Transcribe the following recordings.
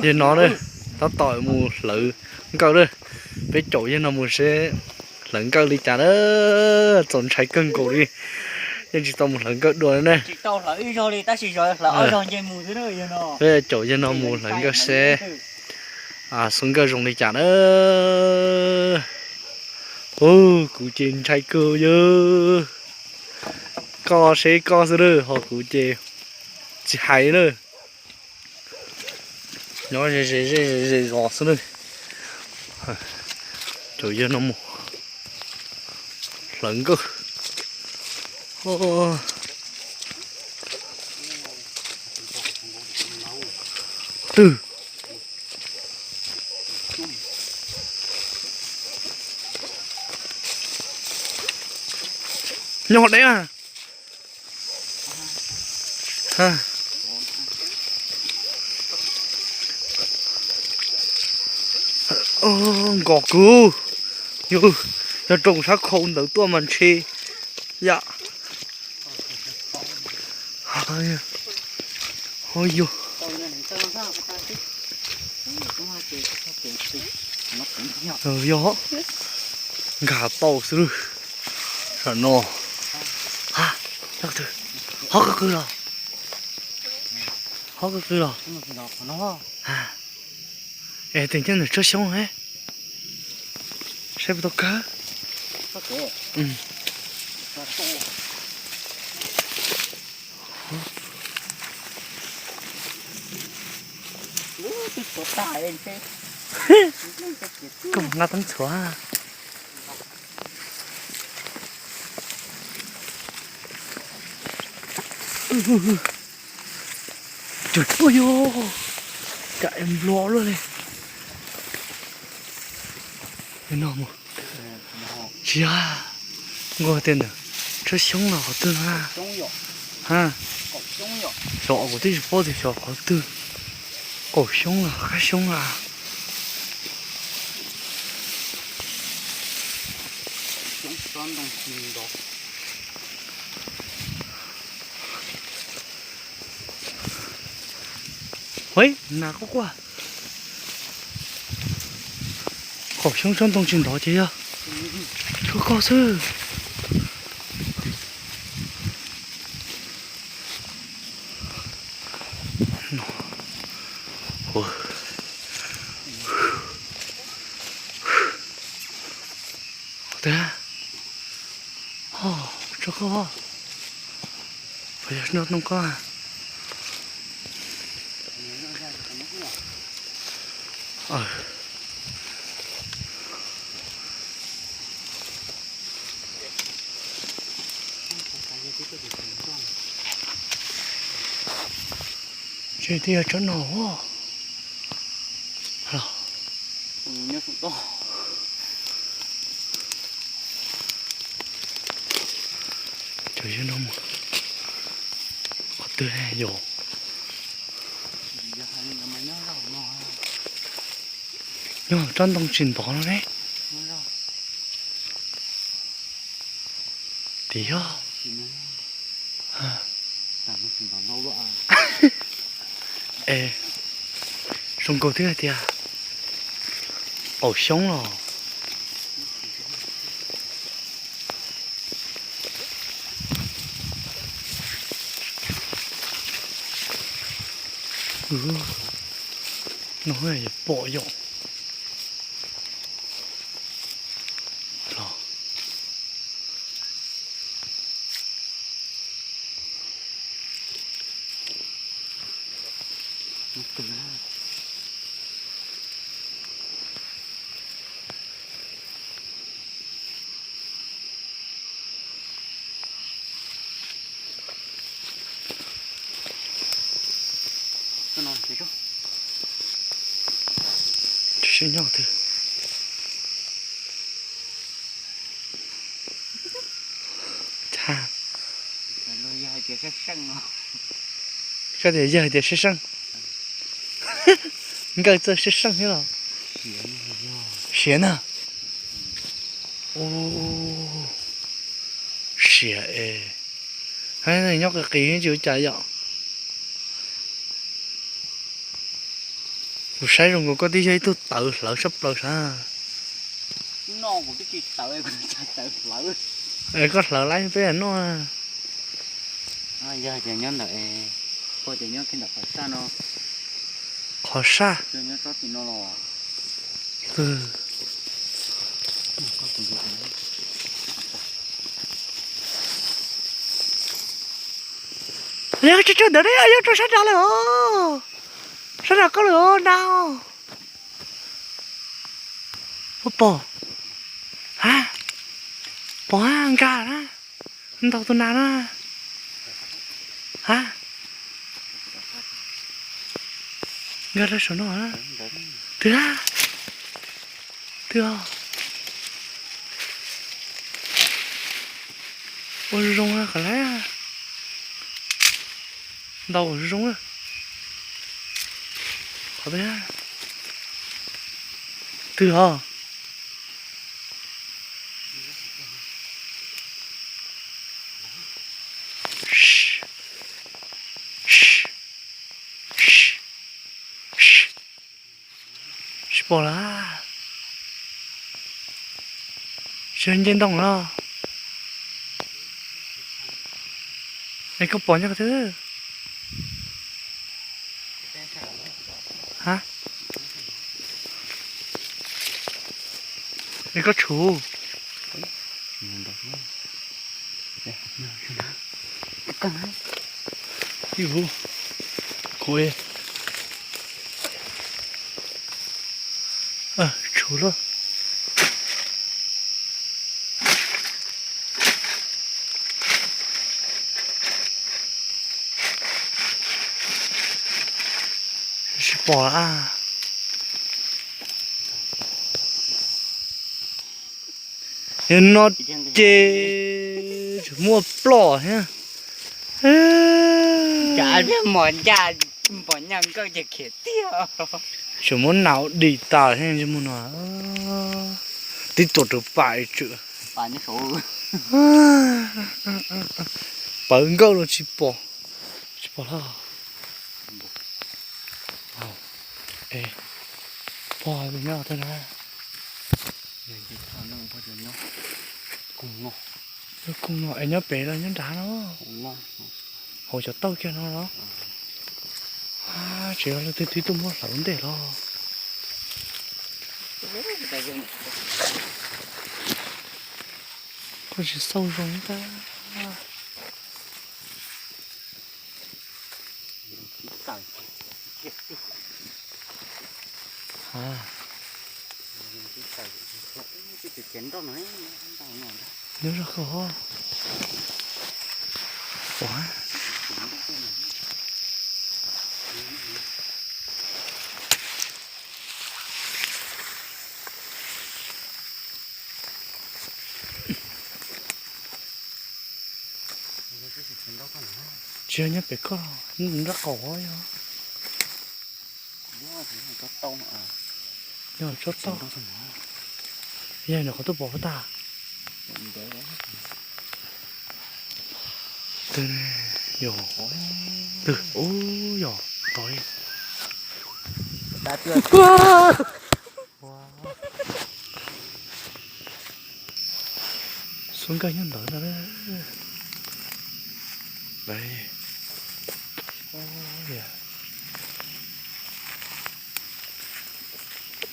Yog no na, tab tom mus hlawv nkawj na. Peb caum yawg no mus seb hlawv nkawj li cas na. Txaus ntshai kawg nkaus li, yeej tsis tau mus hlawv nkawj dua na. Peb caum yawg no mus hlawv nkawj seb xu nkawj zoo li cas na. Ua kuv ces ntshai kawg yawg. Koj seb koj xwb na, ho kuv ces tsis hais na. Nyob ze ze ze ze zos xwb na. Caum yawg no mus hlawv nkawj. Twg nyob deb a. Nkos kawg, yog roos sab khau ntawd tuaj mas ntshe yam. Yog, nkag tau xwb. Sam no, ho qw qw los, ho qw qw los. Es tes nyob ntawm tsob xyoob he, saib puas tau kawg. Koj mus nqa teeb txhuav. Ua yog cas es nplua luaj li. Tsis yog, nkaus tias ntawm tsob xyoob los qhov twg no na. Xyov kuv twb tsis paub tias xyov qhov twg. Kaum xyoob los qab xyoob los. Ua, nas quaj quaj. Kaum xyoob tsob ntoo tsis ntov ces yog tshuav koj xwb. Tso koj, puas yog tsob ntoo koj? Tsis yog tsob no. Cov yawg no mus qhov twg yog? Nyob tsob ntoo tsis ntov no ne. Tiag. Es zoo nkaus twb hais tias qaum xyoob los. No pom yom. Los Tsis sib nyob twg. Koj tias yawg hais tias sib seej, nkawj txawj sib seej thiab los? Siav na. Siav es, nyob qis qis tsis ua cas yom. Kuv saib zoo nkaus koj twb yog ib tug tawv hlawv tshaj plaws sav. Koj hlawv laib peb noj. Qhov saj. Yog tsis tsawg ntawd ne, yog rau sab nrad lawm os. Sab nrad koj lawm os, nrad os. Ua pom. Ha, pom ha, nkag na. Ntaus tus nas na. Ha, nkag rau saum no na. Twg a? Twg os? Ua zoo zoo qhov lawm. Ntaus ua zoo zoo na. Qhov twg a? Twg os? Tsis pom lawm. Tsis nce ntoo los? Es koj pom nyob qhov twg? Ha, es koj tshuv. Ib huv, kuv tshuv lawm. Tsis pom a. No ces tseem muaj ploj thiab. Tseem muab nas dim tas thiab mus no. Tib tuam rawv pam tswm. Pawv nkauj los tsis pom. Tsis pom lawm. Pog nyob tag na. Nyob koog no es nyob pem los nyob nrad no. Hauv cov tauj kiag no los? Tseem yog leej twg twb tuaj muab hlawv ntej los? Koj tsis xauj zoo ntag. Nyob zaj koj. Ua, tsis yog nyob pem koj, nrab qaum yog. Yog tsob tauj. Yog nws qhov tuaj pom huab tag. Twg yog, twg, ub, yog tod li. Xub nkawj nyob ntawd no.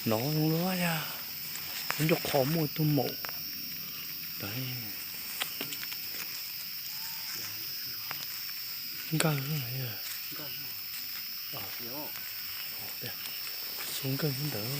No zoo luaj yog, ncaj qho muaj tus maum. Nkawj, xub nkawj nyob ntawd.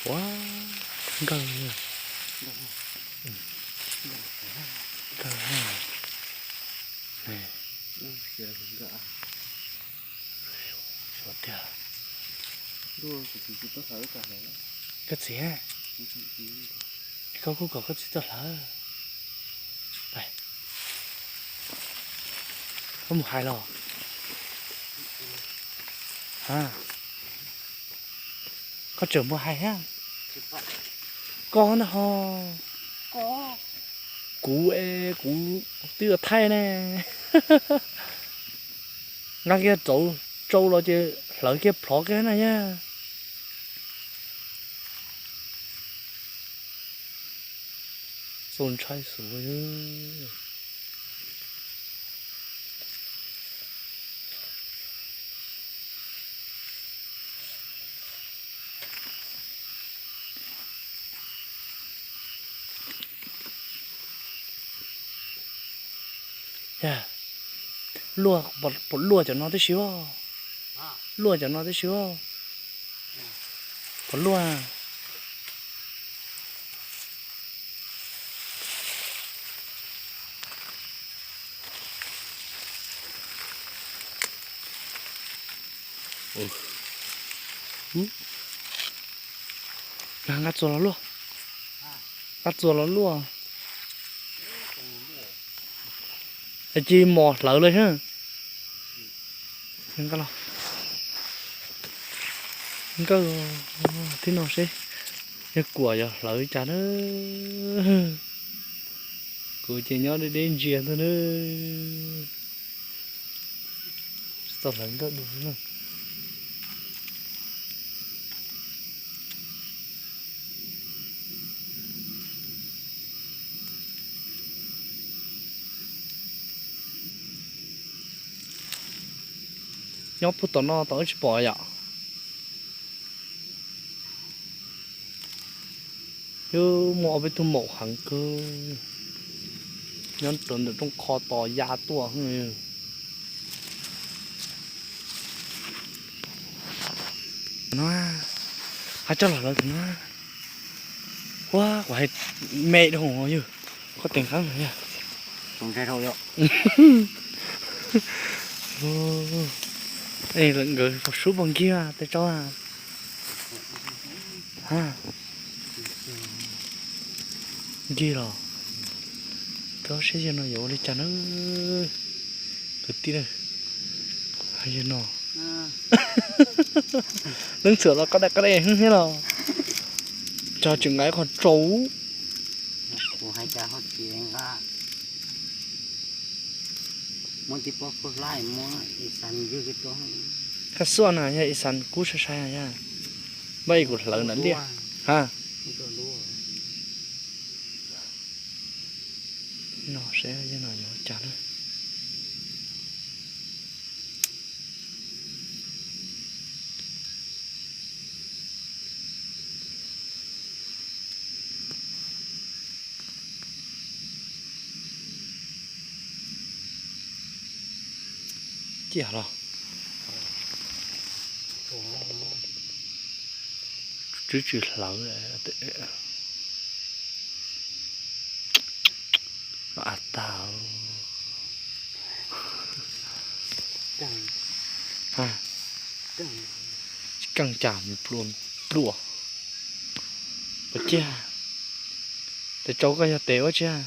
Ua, nkawj, nkawj, tiag. Koj txiv, koj kuj kom koj txiv tuaj hlawv. Koj mus hais los? Koj tseem mus hais thiab? Koj ntag ho. kuv es kuv twb yuav thaij ne. Nqa kiag rauv tsau los ces hlawv kiag plhov kiag na yog. Txaus ntshai xwb. Yog, luaj, puas luaj cov no tib si os? Luaj cov no tib si os? Puas luaj? Nqa txuas los luaj. Nqa txuas los luaj. Cia mos hlawv lawm thiab. Nkawd, thiab no seb yog kuam yog hlawv li cas na. Kuv ces nyob deb deb ntsia ntag na. Tsis tau hlawv nkawj dua na. Nyob puag tom no tod wb tsis pom yom. Yus muaj ob peb tug maum heev kawg, nyob rau ntawm rooj qho tos ya tuaj. No, hais coj los lawv no. Ua kuv hais me dhau yog koj tes nqeeb yog. Nkawd sub pom nkig tej tsaub. Nkig los, koj saib yog no yuav ua li cas na. Kwv tij, yog no, leej txhua los koj daj koj dej thiab los, tso tseem nqa qhov tsaus. Koj xuaj na yog ib xav kub sai sai yog, npaj ib kuv hlawv na liaj. Ha, no seb yog no yuav cas na. Ciaj los, twb tsis hlawv. A tag. Tsis keej cas pluas pluas. Ua ciaj, tes tsau koj yog tes ua ciaj.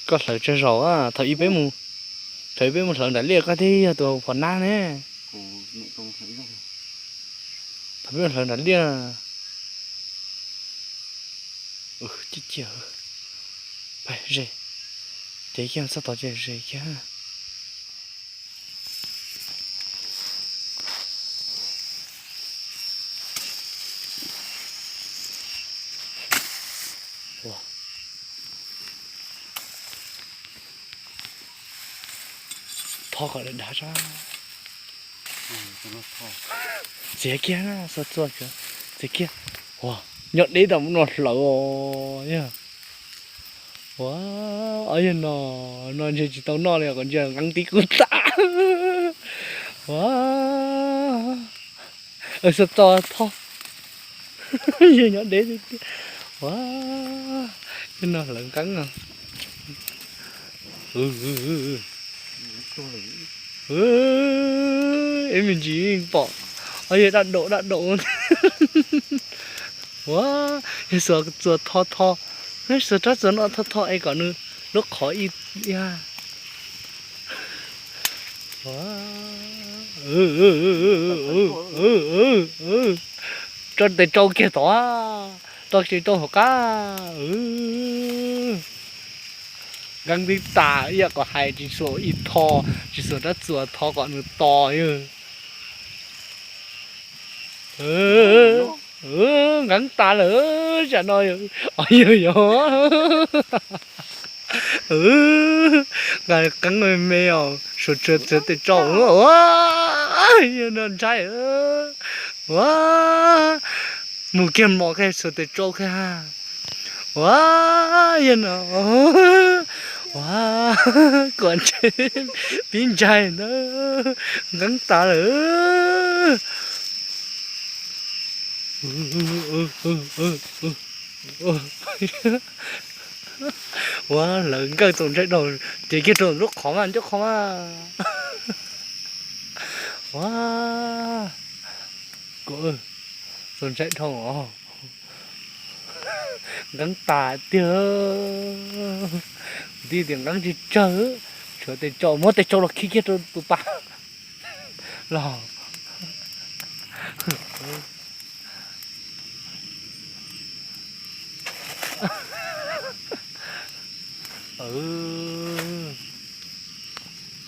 Koj hlawv tsawg zaus a? Thaum ub peb mus, thaum ub peb mus hlawv nram liaj koj thiaj yog tus phom nab ne. Thaum peb mus hlawv nram liaj. Ciaj ciaj. Pais ze, ces kiag txog tod ces ze kiag. Tho kom dav dav tso. Txiav kiag, txiav kiag. Ua, nyob deb tau mus no hlawv os. Ua, yog no, no ntshe tsis tau noj li, kom ntsia nqeeb tib kub tag. Ua, xav tso tho. Yog nyob deb tiag tiag. Ua, yog no hlawv nqeeb os. Ib me ntsis pom, o yog daj daum daj daum. Ua, yog xuas txuas tho tho, xuas rab txuas no tho tho es kom nws lub qhov ib, ib ha. Ua, Tso tes tsau kiag tod, tso tes tsau hauv qab. Nqeeb twb tas ib yam kom hais tsis xuas ib tho, tsis xuas rab txuas tho kom nws tos. Nqeeb tas lawm, tsam no yog, yog, yog nqa qeeb me me os, suav tsuag tsuag tes tsau. Yog no ntshai, ua, mus kiag mos kiag suav tes tsau kiag. Ua, yog no, ua, kom ntshe pib ntshai ntawd, nqeeb tas lawm. Ua, lawv nkawj txaus ntshai dhau, ces kiag rau lub qhov mas ncuab qhov mas. Ua, txaus ntshai dhau os. Nqeeb tas tiag, tib tias nqeeb tsis tsawg, tshuav tes tsau, muab tes tsau los khi kiag rau tus pas los.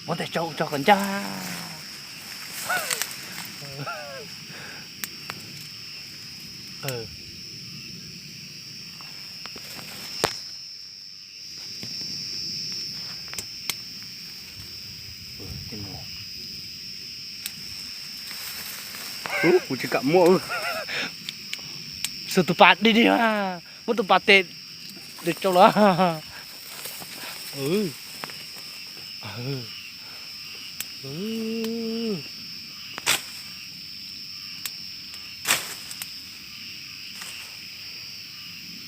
Muab tes tsau tso kom ncaj. Kuv tsis kam muab. Xwb tus pas dig dig, muab tus pas tes, tes tsau los.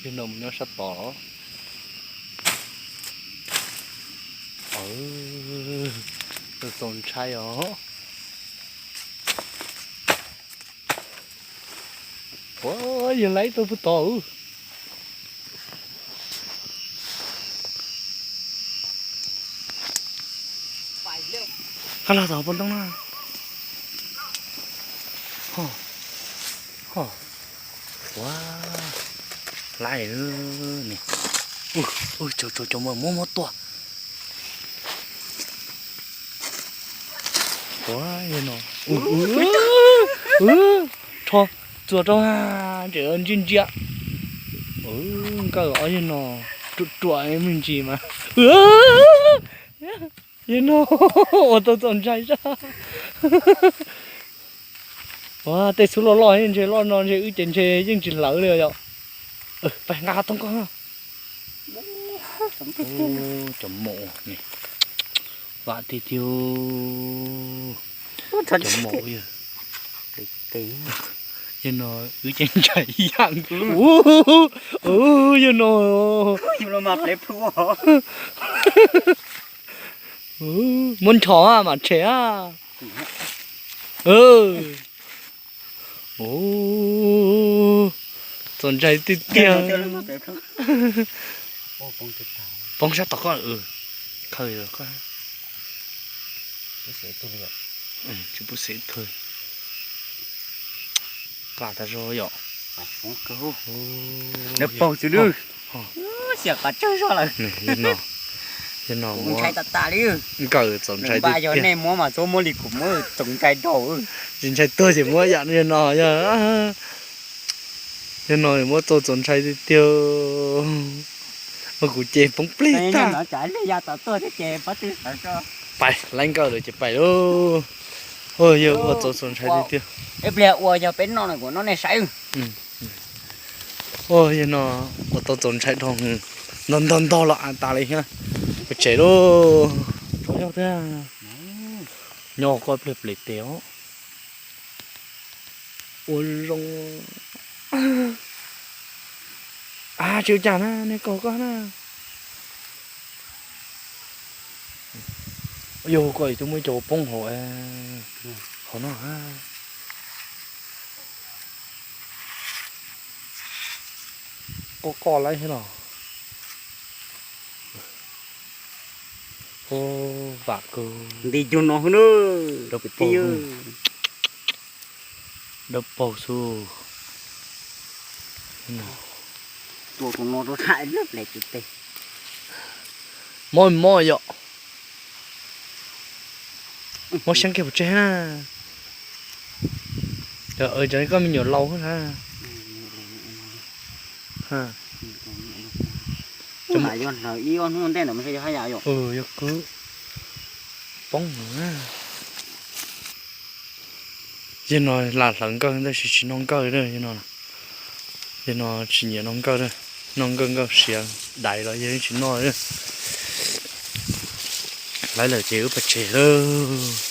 Yog no mus nyob sab tod los. Txaus ntshai os. Ua, yog lawv tuaj puag tod. Qab los tod pov ntoob na. Ho, ho, ua, laib ne. Ua, cov, cov, cov muab, muab, muab tua. Ua, yog no, rho txuas rau, ntsia ntsia ntsia. Nkawj ob yog no, ruam ruam me ntsis mas. Yog no, ua tau txaus ntshai zaj. Ua, tej xub loj loj ntshe loj no ntshe wb ces ntshe yeej tsis hlawv li yom. Pab nqa qhov thoob koj. Cov maum ne, vam tiag tiag. Cov maum, yog no wb ces ntshai ib yam. Yog no, muab nchos mas tshem. Txaus ntshai tiag tiag. Poob sab tom koj, khaws koj. Tsis pub xev thawj. Qab tas zog yom. Paug xwb, xiam qhov tsawg zog lawm. Yog no, ntshai tas tas li. Nkawd txaus ntshai tiag tiag. Nej muab mas txhob muab li kuv muab, txaus ntshai dhau. Tsis ntshai tuag ces muab yam yog no, yog no muab tau txaus ntshai tiag tiag. Kuv ces poob plig tag. Pais laib nkawd lawm ces pais lauj. Yog ua tau txaus ntshai tiag tiag. Ib pliag ua yog peb noj no kuv noj nej saib. Yog no ua tau txaus ntshai dhau, ntog ntog ntog los av tas li thiab. Ua tsev lauj. Tsov yog thiab. Nyob koj pliag plis tes os. Ua zoo. Tsis ua cas na, nej kaug koj na. Yog koj twb muaj ib co poob hauv, hauv no. Qoj qoj laib thiab los. Vam kawg. Nti cug no hwb na. Dawb paug xwb. Tua tus no rau tham ib pliag tes. Mob mob yom. Mob siab kiag pov tseg na. Cov koj me nyuam laus na. Yog hnub ntej ntawd mas yog haj yam yom. Yog kwv poob. Yog no lam hlawv nkawj tab sis tsis noj nkawj. Yog no tsis nyiam noj nkawj, noj nkawj nkawj siav dais los yog tsis noj. Lawv lawm ces wb pais tsev lawm.